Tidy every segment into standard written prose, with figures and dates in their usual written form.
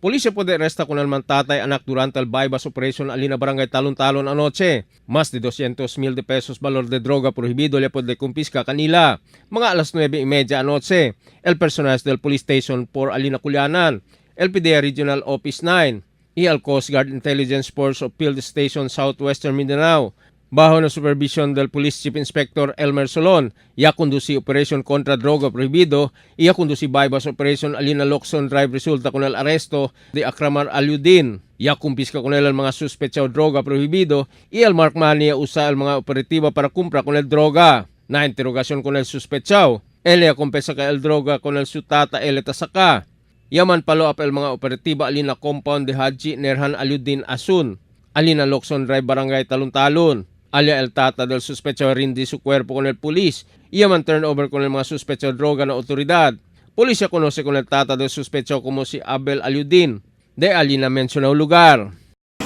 Policía puede arresta con el mantatay anak durante el bypass operation alina barangay Talon-Talon anoche. Más de 200 mil de pesos valor de droga prohibido le puede confisca kanila. Mga alas 9:30 anoche, el personal del police station por Alina Culianan, LPDA Regional Office 9, y al Coast Guard Intelligence Force of Field Station Southwestern Mindanao. Bajo la supervisión del Police Chief Inspector Elmer Solon, ya conduci operation contra droga prohibido y ya conduci bypass operation Alina Locson Drive resulta con el arresto de Akramar Aliudin. Ya kumpiska con él el mga suspechado droga prohibido y el Mark Mania usa el mga operativa para compra con el droga. Na interrogación con el suspechado, él ya confesa que el droga con el sutata él tasaka. Yaman follow up el mga operativa alina compound de Haji Nerhan Aliudin Asun. Alina Locson Drive Barangay Talon-Talon. Alia el tata del sospecho rindi su cuerpo con el pulis. Yaman turnover con el mga sospecho droga na autoridad. Policía conoce con el tata del sospecho como si Abel Aliudin. De alina mencionado lugar.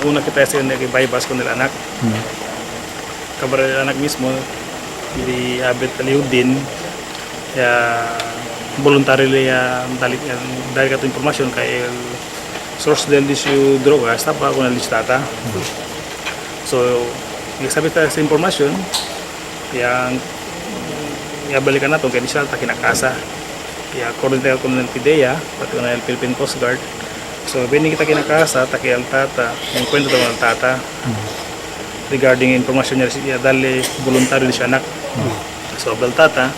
Una kita sa nag-bypass ko nila anak. Kabar nila anak mismo, di Abet Aliudin, ya voluntarily ya dali dahil kato impormasyon kay el source del issue droga está pa ko na tata. So, nagsabi ta sa impormasyon, yang ya balikan nato kay di siya ta kinakasa. Ya coordinate ko ng PDEA, pati ko ng Philippine Coast Guard. So, bini kita kinakasa, taki al tata, yung kwento daw ng tata regarding information niya, siya dali voluntaryo di siya anak. So, bel tata,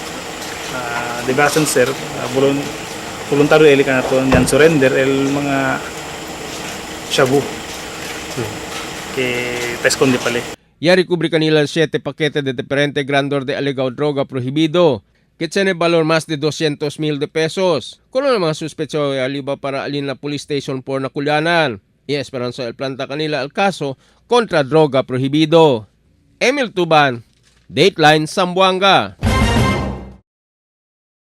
di ba sir, voluntaryo eli ka na to, yan surrender el mga shabu. Kay test kondi pala. Ya recobre kanila 7 paquete de diferente grandor de alegado droga prohibido, que tiene valor más de 200 mil de pesos. Kuno ng mga suspecho ay aliba para alin na police station por Nakulyanan. Y esperanza el planta kanila al caso contra droga prohibido. Emil Tuban, Dateline Zamboanga.